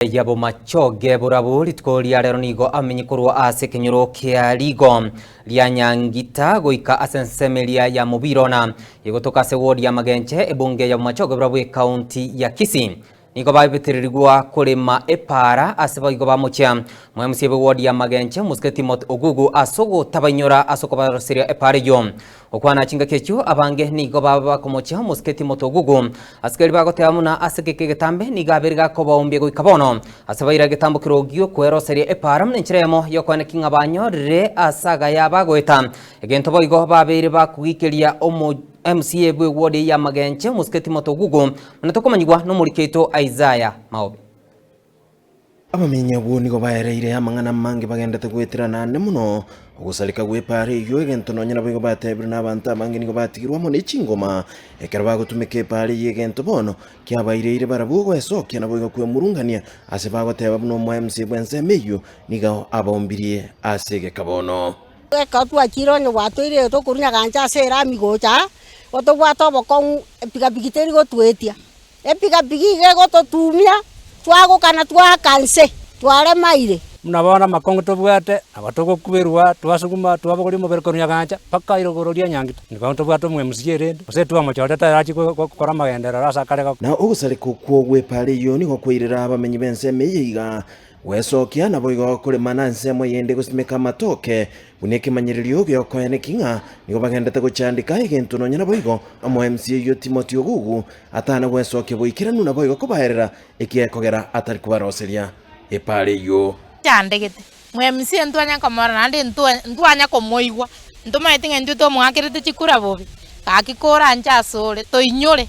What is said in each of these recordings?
Ya bomachoge borabu rituko ria rero nigo amenye korwa ase ekenyoro kia Rigo ria Nyangita goika ase ensemo eria ya Mobirona egotoka ase ward ya Magenche ebunge ya Bomachoge borabu ekaunti ya Kisii. Nigo babetererigwa korema epaara ase boigo bamochia Mwe MCA bwe ward ya Magenche omosike Timothy Ogugu ase ogotabainyora ase okobaroseria epaara eyio. Gokwana chingaki echio abange nigo baba bakomochia omosike Timothy Ogugu Asikari bagoteba buna ase egeka egetambe nigo abeire gakobaombia goika bono, ase baira egetambo kerogio kweroseria epaara buna enchera eyemo y'okoeneki ng'a banyorire ase agaya bagoeta. Egento boigo babeire bakogikeria omo MCA bw'eward eye y'Amagenche omosike Timothy Ogugu buna tokomanyigwa nomoriki oito Isaiah Maobe. Abamenyi abwo nigo baereire amang'ana amange bagendete goeterana ande mono, ogosareka gw'epaara eyio, egento nonya naboigo batebire na abanto abange nigo batigirwe amo ne chingoma ekero bagotumeka epaara eyio egento bono kiabaireire barabwo goesokia naboigo kwemurungania ase bagoteba buna omoemsi bw'ensemo eyio nigo abaombirie ase egeka bono. Ekero twachire onye gwatoirire tokorwa Nyagancha ase erami gocha aa, igo tobwate obokong'u epigapigi teri gotoetia. Epigapigi iga egototumia, twagokana twaaka nse, twaremaire. Buna bono amakong'u tobwate, nabo togokuberwa, twasuguma, twabogoria omobere korwa Nyagancha mpaka irogoro ria Nyangito. Nigo tobwate omwemusia erende, gose twamochorete tarachi gokora amagenderero ase akare gokora. Na ogosareka okwo gw'epaara eyio nigo kwairera abamenyi b'ensemo eye iga, Gwesokia naboigo korema na ensemo eyende gosimeka amatoke, buna ekemanyererio gi'okoeneki ng'a nigo bagendete gochandeka egento nonya naboigo omo-MC oyio Timothy Ogugu atana gwesokia boikeranu naboigo kobaerera ekiekogera atari kobaroseria epaara eyio. Chandegete mwe-MC ntwanya komorora naende ntwanya komoigwa, ntomaeti ng'a intwe twamoakerete chikura bobe, gaki koranche asore toinyore,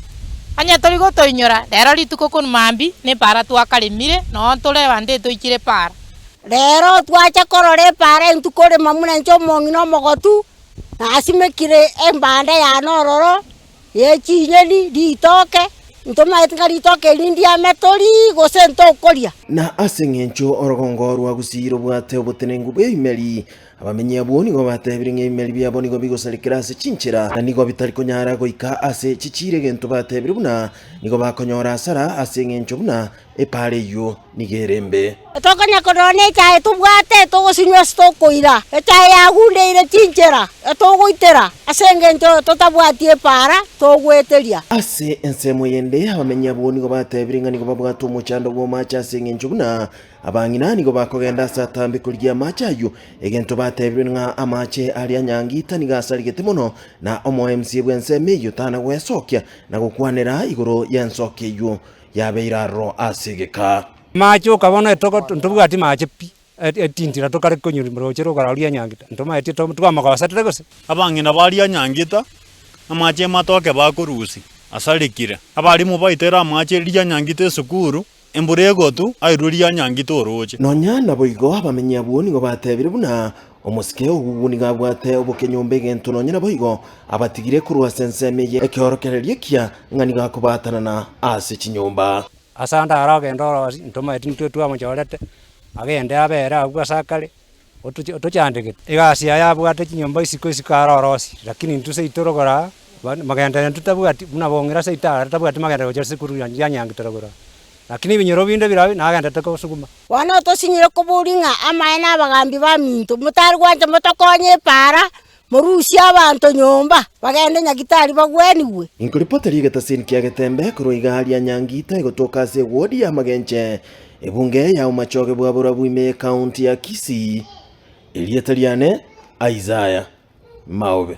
onye tori gotoinyora rero rituko korwa mambia na epaara twakaremire noo tore abanto etoikire epaara. Rero twacha korora epaara intwe korema buna inche omong'ina omogotu, nasimekire embanda yane ororo. Ye chinyeni, ritoke, ntomaeti ng'a ritoke eri ndiame tori, gose ntokoria. Na ase engencho orogongo rwa Gusii robwate obotenenku bw'ebimeri, abamenyi abwo nigo batebire ng'a ebimeri biabo nigo bigosarekera ase chinchera, na nigo bitari konyara goika ase chichiiro egento batebire buna nigo bakonyora asara ase engencho buna Epaara eyio nigo ere embe. Tokonya korora nechae tobwate, togosinywa ase tokoira. Echae yagundeire chinchera etogoitera, ase engencho totabwati epaara togweteria. Ase ensemo eyende abamenyi abwo nigo batebire ng'a nigo babwate omochando bw'amache ase engencho buna abang'ina nigo bakogenda ase atambe korigia amache ayio, egento batebire ng'a amache aria Nyangita nigo asarigete mono na omo-MCA bw'ensemo eyio tana gwesokia na gokwanera igoro y'ensoki eyio. Yabeire aroro ase egeka. Amache oka bono etogo ntobwati mache pi, etintira tokare konywa roche rogoro ria Nyangita, ntomaeti twamogosete gose. Abang'ina baria Nyangita, amache matoke bakorusia, asarekire. Abarimu baitere amache ria Nyangita esukuru, embura egotu, airwe ria Nyangita oroche. Nonya naboigo abamenyi abwo nigo batebire buna omosike Ogugu nigo abwate obokenyomba egento nonya naboigo abatigire korwa ase ensemo eye ekeorokererio ekiya ng'a nigo akobaatanana ase chinyomba. Ase ande arogende orosi, ntomaeti intwe twamochorete, agende abere abwo ase akare, otochandegete. Egasi yaye abwate chinyomba isiko isiko aro orosie, lakini intwe seito rogoro aa, magenderero intwe tabwati, buna bong'ira seito aro tabwati magenderero gochia ase esukuru ya Nyangito rogoro aa. Lakini ebinyoro binde birabe nagendete kosuguma. Bono tosinyire koboria ng'a amaene abagambi baminto, motari gwancha motokonye epaara, morusie abanto nyomba, bagende Nyagitari bagwenigwe. Inkoripoteri egetasini kia Getembe korwa iga ria Nyangita egotoka ase ewodi ya Magenche, ebunge ya Omachoge bwa Borabu ime y'Ekaunti ya Kisii. Erieta riane Isaiah Maobe.